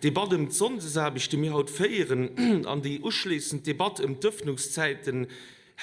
D'Debatt ëm d'Sonndesaarbecht, déi mir haut féieren, an déi uschléissend Debatt ëm d'Ëffnungszäiten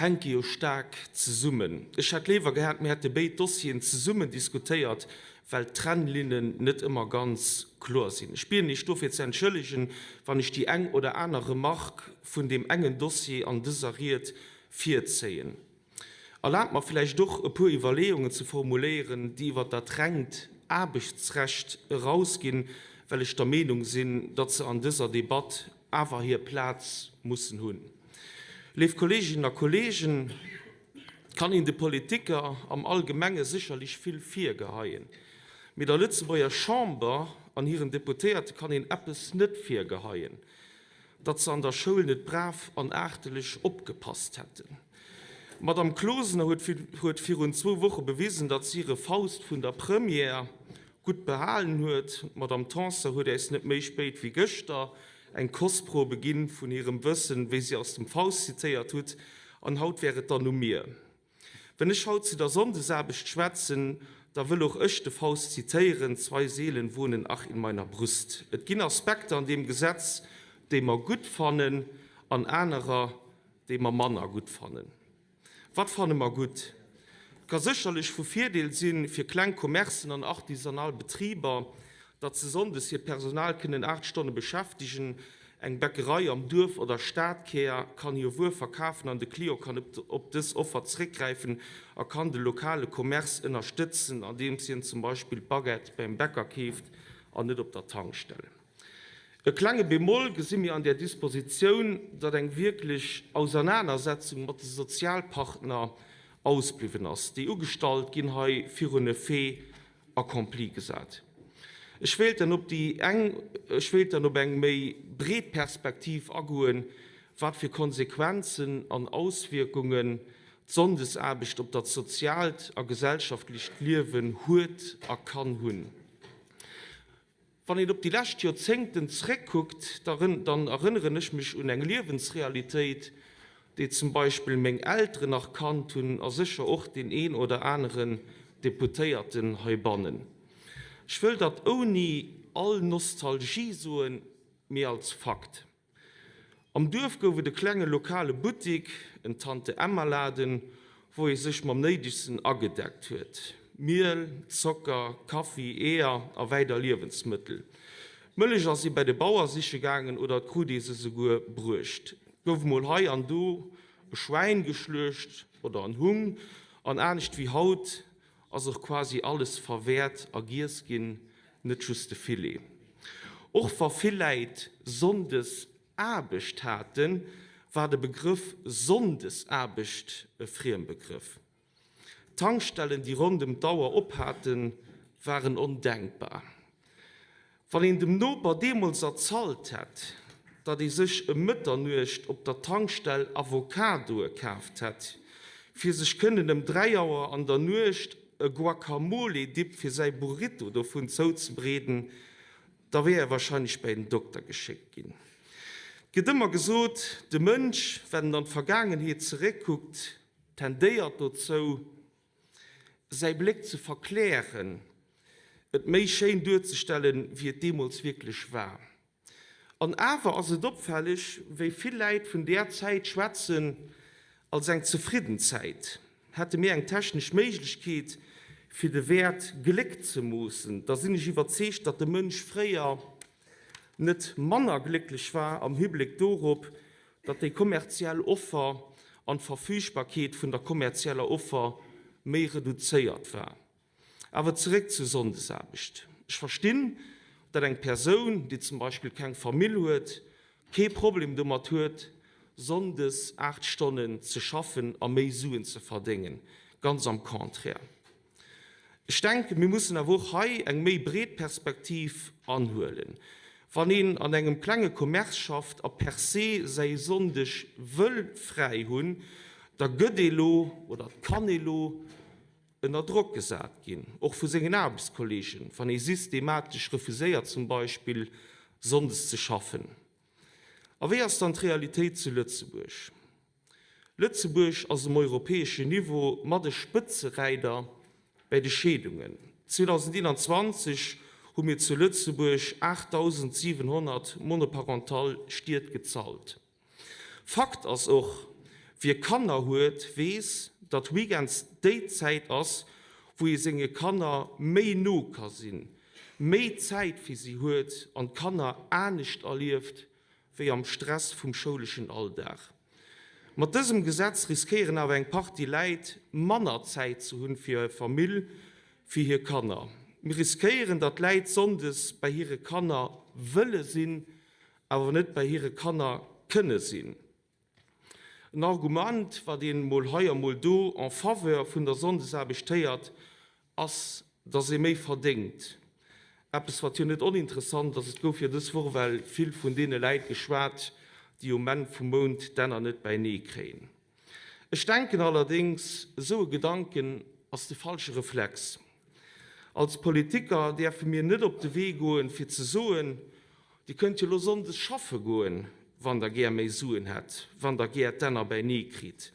hänke jo staark zesummen. Ech hätt léiwer gehat, mir hätte béid Dossieren zesummen diskutéiert, well d'Trennlinnen net ëmmer ganz kloer sinn. Ech bieden Iech dofir ze entschëllegen, wann ech déi eng oder aner Remarque vun deem engen Dossier an dëser Ried virzéien. Erlaabt mer vläicht och e puer Iwwerleeungen ze formuléieren, déi iwwer dat rengt Aarbechtsrecht erausginn, well ech der Meenung sinn, datt se an dëser Debatt awer hir Plaz mussen hunn. Léif Kolleeginnen a Kolleegen, et kann een de Politiker am Allgemenge sécherlech vill virgeheien, mee der Lëtzebuerger Chamber an hiren Deputéierte kann een eppes net virgeheien, datt se an der Schoul net brav an aartelech opgepasst hätten. D'Madame Closener huet virun zwou Woche bewisen, datt si hire Faust vun der Première gutt behalen huet. D'Madame Tanson huet äis net méi spéit wéi gëschter eng Kostprobe ginn vun hirem Wëssen, wéi si aus dem Faust zitéiert hutt. An haut wär et dann u mir. Wenn ech haut zu der Sonndesaarbecht schwätzen, da wëll och ech de Faust zitéieren, Zwei Seelen wohnen ach in meiner Brust. Et ginn Aspekter an deem Gesetz, déi mer gutt fannen, an anerer, déi mer manner gutt fannen. Wat fanne mer gutt? Et ka sécherlech vu Virdeel si fir kleng Commercen an artisanal Betriber, datt se sonndes hiert Personal kënnen 8 Stonne beschäftegen. Eng Bäckerei am Duerf oder Stadkär kann hir Wuer verkafen an de Client kann op dës Offer zeréckgräifen a kann de lokale Commerce ënnerstëtzen, andeems hien zum Beispill d'Baguette beim Bäcker keeft an net op der Tankstell. E klenge Bémol gesi mir an där Dispositioun, datt eng wierklech Ausernanersetzung mat de Sozialpartner ausbliwwen ass. Déi Ugestallt ginn hei virun e Fait accompli gesat. Ech wéilt dann op déi eng, ech wéilt dann op eng méi breet Perspektiv agoen, wat fir Konsequenzen an Auswierkungen d'Sonndesaarbecht op dat soziaalt a gesellschaftlecht Liewen huet a kann hunn. Wann een op déi lescht Joerzéngten zréckkuckt, dann erënneren ech mech un eng Liewensrealitéit, déi zum Beispill meng Elteren nach kannt hunn a sécher och deen een oder aneren Deputéierten heibannen. Ech wëll dat ouni all Nostalgie soen, mee als Fakt. Am Duerf gouf et e klenge lokale Buttik, en Tante-Emma-Laden, wou ee sech mam Néidegsten agedeckt huet, Miel, Zocker, Kaffi, Eeër a weider Liewensmëttel. D'Mëllech ass ee bei de Bauer siche gaangen oder et krut ee se souguer bruecht. Et gouf mol hei an do e Schwäin geschluecht oder en Hung an anescht wéi haut ass och quasi alles verwäert a giess ginn, net just de Filet. Och wa vill Läit sonndes Aarbecht haten, war de Begrëff Sonndesaarbecht e Friembegrëff. Tankstellen, déi ronndëm d'Auer op haten, waren ondenkbar. Wann een dem Noper deemools erzalt hätt, datt ee sech ëm Mëtternuecht op der Tankstell Avocadoe kaaft hätt, fir sech kënnen ëm 3 Auer an der Nuecht e Guacamole-Dip fir säi Burrito dovun zouzebereeden, da wär e warscheinlech bäi den Dokter geschéckt ginn. Et gëtt ëmmer gesot, de Mënsch, wenn en an d'Vergaangenheet zeréckkuckt, tendéiert dozou, säi Bléck ze verklären, et méi schéin duerzestellen, wéi et deemools wierklech war. An awer ass et opfälleg, wéi vill Läit vun där Zäit schwätzen als eng zefridden Zäit. Hätte mir eng technesch Méiglechkeet, fir de Wäert Gléck ze moossen, da sinn ech iwwerzeegt, datt de Mënsch fréier net manner glécklech war am Hibléck dorop, datt déi kommerziell Offer an d'Verfügbarkeet vun der kommerzieller Offer méi reduzéiert war. Awer zeréck zur Sonndesaarbecht. Ech verstinn, datt eng Persoun, déi zum Beispill keng Famill huet, kee Problem domat huet, sonndes 8 Stonnen ze schaffen a méi Suen ze verdéngen. Ganz am Contraire. Ech denken, mir mussen awer och hei eng méi breet Perspektiv anhuelen. Wann een an engem klenge Commerce schafft a per se säi Sonndeg wëll fräi hunn, da gëtt ee lo oder et kann ee lo ënner Drock gesat ginn, och vu sengen Aarbechtskolleegen, wann ee systematesch refuséiert zum Beispill sonndes ze schaffen. A wéi ass dann d'Realitéit zu Lëtzebuerg? Lëtzebuerg ass um europäeschen Niveau mat e Spëtzeräider bäi de Scheedungen. 2021. hu mir zu Lëtzebuerg 8.700 monoparental Stied gezalt. Fakt ass och, Wie Kanner huet, weess, datt Weekends déi Zäit ass, wou ee senge Kanner méi no ka sinn, méi Zäit fir si huet an d'Kanner anescht erlieft wéi am Stress vum schouleschen Alldag. Mat dësem Gesetz riskéieren awer eng Partie Läit, manner Zäit ze hunn fir hir Famill, fir hir Kanner. Mir riskéieren, datt Läit sonndes bei hire Kanner wëlle sinn, awer net bei hire Kanner kënne sinn. En Argument, wat een mol hei a mol do en faveur vun der Sonndesaarbecht héiert, ass, dass ee méi verdéngt. Eppes, wat jo net oninteressant ass, et gouf jo dës Woch well vill vun deene Läit geschwat, déi um Enn vum Mount d'Enner net bäinee kréien. Ech denken allerdéngs, esou e Gedanken ass de falsche Reflex. Als Politiker däerfe mir net op de Wee goen, fir ze soen, Dir kënnt jo lo sonndes schaffe goen, wann der gär méi Suen hätt, wann der gär d'Enner bäinee kritt.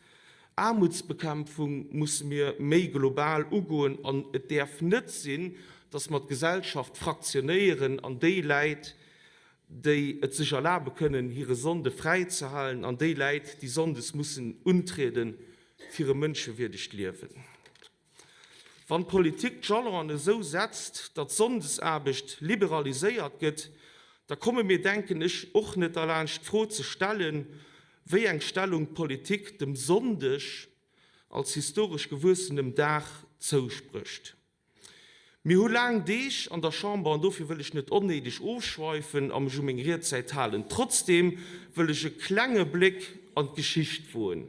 Aarmutsbekämpfung musse mir méi global ugoen an et däerf net sinn, datt mer d'Gesellschaft fraktionéieren an déi Läit, déi et sech erlabe kënnen, hire Sonnde fräi ze halen an déi Läit, déi sonndes mussen untriede fir e mënschewierdegt Liewen. Wann d'Politik d'Jalonen esou setzt, datt d'Sonndesaarbecht liberaliséiert gëtt, da komme mir, denken ech, och net derlaanscht d'Fro ze stellen, wéi eng Stellung d'Politik dem Sonndeg als historesch gewuessenem Dag zousprécht. Mir hu laang Deeg an der Chamber an dofir wëll ech net onnéideg ofschweifen a mech u meng Riedzäit halen. Trotzdeem wëll ech e klenge Bléck an d'Geschicht woen.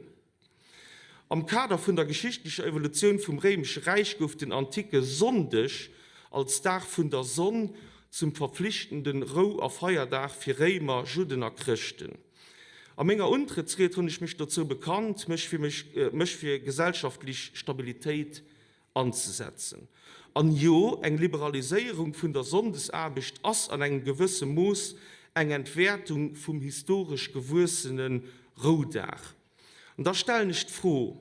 Am Kader vun der geschichtlecher Evolutioun vum Réimesche Räich gouf den antike Sonndeg als Dag vun der Sonn zum verpflichtenden Rou a Feierdag fir Réimer, Judden a Chrëschten. A menger Untrëttsried hunn ech mech dozou bekannt, mech fir mech fir gesellschaftlech Stabilitéit anzesetzen. An jo, eng Liberaliséierung vun der Sonndesaarbecht ass an engem gewësse Mooss eng Entwäertung vum historesch gewuessene Roudag. An da stellen ech d'Fro,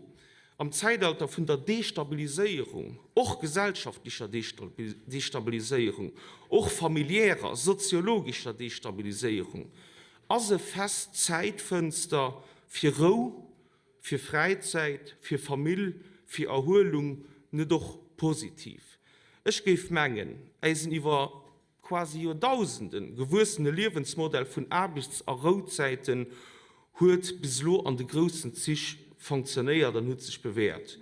am Zäitalter vun der Destabiliséierung, och gesellschaftlecher Destabiliséierung, och familiärer, soziologescher Destabiliséierung, ass e fest Zäitfënster fir Rou, fir Fräizäit, fir Famill, fir Erhuelung net och positiv? Ech géif mengen, äisen iwwer quasi Joerdausende gewuessene Liewensmodell vun Aarbechts a Rouzäiten huet bis elo an de groussen Zich fonctionnéiert an huet sech bewäert.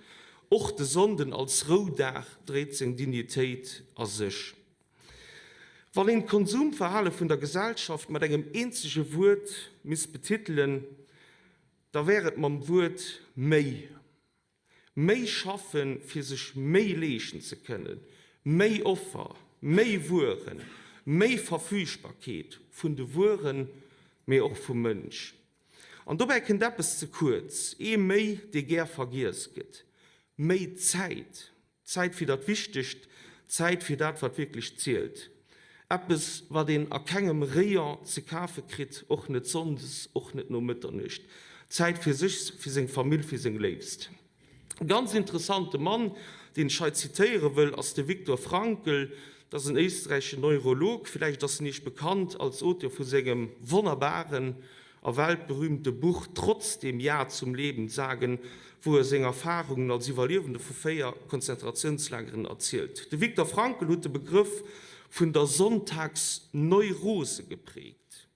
Och de Sonnden als Roudag dréit seng Dignitéit a sech. Wann een d'Konsumverhale vun der Gesellschaft mat engem eenzege Wuert misst betitelen, da wär et mam Wuert méi. Méi schaffen, fir sech méi leeschten ze kënnen, méi Offer, méi Wueren, méi Verfügbarkeet vun de Wueren, mee och vum Mënsch. An dobäi kënnt eppes ze kuerz, ee Méi, dee gär vergiess gëtt, méi Zäit. Zäit fir dat Wichtegt, Zäit fir dat, wat wierklech zielt. Eppes, wat een a kengem Rayon ze kafe kritt, och net sonndes, och net no Mëtternuecht. Zäit fir sech, fir seng Famill, fir seng Léifst. E ganz interessante Mann, deen ech hei zitéiere wëll, ass de Viktor Frankl. Dat ass en éisträicheschen Neurolog. Villäicht ass en Iech bekannt als Auteur vu sengem wonnerbaren a weltberühmte Buch Trotzdem Ja zum Leben sagen, wou e seng Erfarungen als Iwwerliewende vu 4 Konzentratiounslageren erzielt. De Viktor Frankl huet de Begrëff vun der Sonntagsneurose geprägt.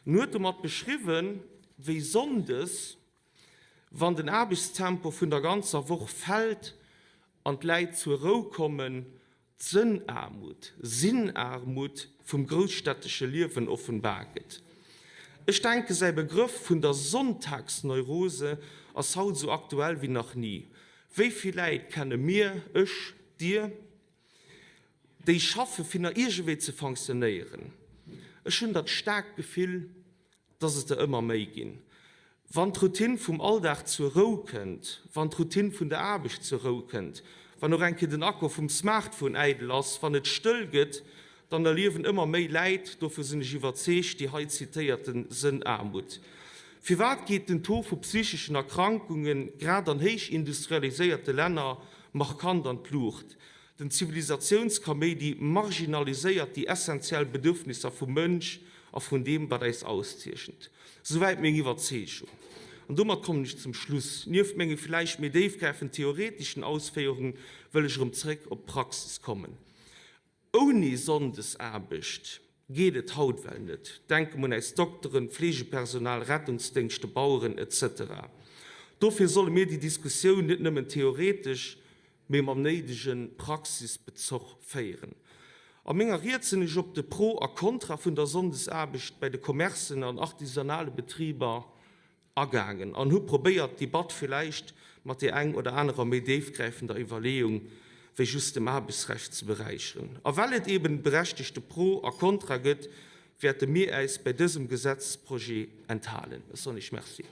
En huet domat beschriwwen, wéi sonndes, wann den Aarbechtstempo vun der ganzer Woch fält an d'Läit zur Rou kommen, d'Sënnaarmut, Sinnarmut, vum grousstädtesche Liewen offenbar gëtt. Ech denke säi Begrëff vun der Sonntagsneurose ass haut esou aktuell wéi nach ni. Wéi vill Läit kenne mir, ech, dir, déi schaffe fir nach iergendwéi ze fonctionnéieren? Ech hunn dat staarkt Gefill, dass et der ëmmer méi ginn. Wann d'Routine vum Alldag zur Rou kënnt, wann d'Routine vun der Aarbecht zur Rou kënnt, wann och eng Kéier den Akku vum Smartphone äidel ass, wann et stëll gëtt, dann erliewen ëmmer méi Läit, dovun sinn ech iwwerzeegt, déi hei zitéierte Sënnaarmut. Firwat geet den Taux vu psycheschen Erkrankunge grad an héich industrialiséierte Länner markant an d'Luucht? Den Zivilisatiounskaméidi marginaliséiert déi essentiell Bedürfnisser vum Mënsch a vun deem, wat äis auszeechent. Souwäit meng Iwwerzeegung. An domat kommen ech zum Schluss. Nieft menge villäicht méi déifgräifend theoretischen Ausféierungen wëll ech erëm zréck op d'Praxis kommen. Ouni Sonndesaarbecht geet et haut well net. Denke mer un äis Dokteren, Fleegepersonal, Rettungsdéngschte, Baueren, etc. Dofir solle mir déi Diskussioun net nëmmen theoretesch, mee mam néidege Praxisbezoch féieren. A menger Ried sinn ech op de Pro a Kontra vun der Sonndesaarbecht bäi de Commercen an artisanale Betriber agaangen an hu probéiert, d'Debatt villäicht mat där eng oder anerer méi déifgräifender Iwwerleeung wéi just dem Aarbechtsrecht ze beräicheren. A well et eben berechtegte Pro a Kontra gëtt, wäerte mir äis bäi dësem Gesetzesprojet enthalen. Ech soen Iech Merci.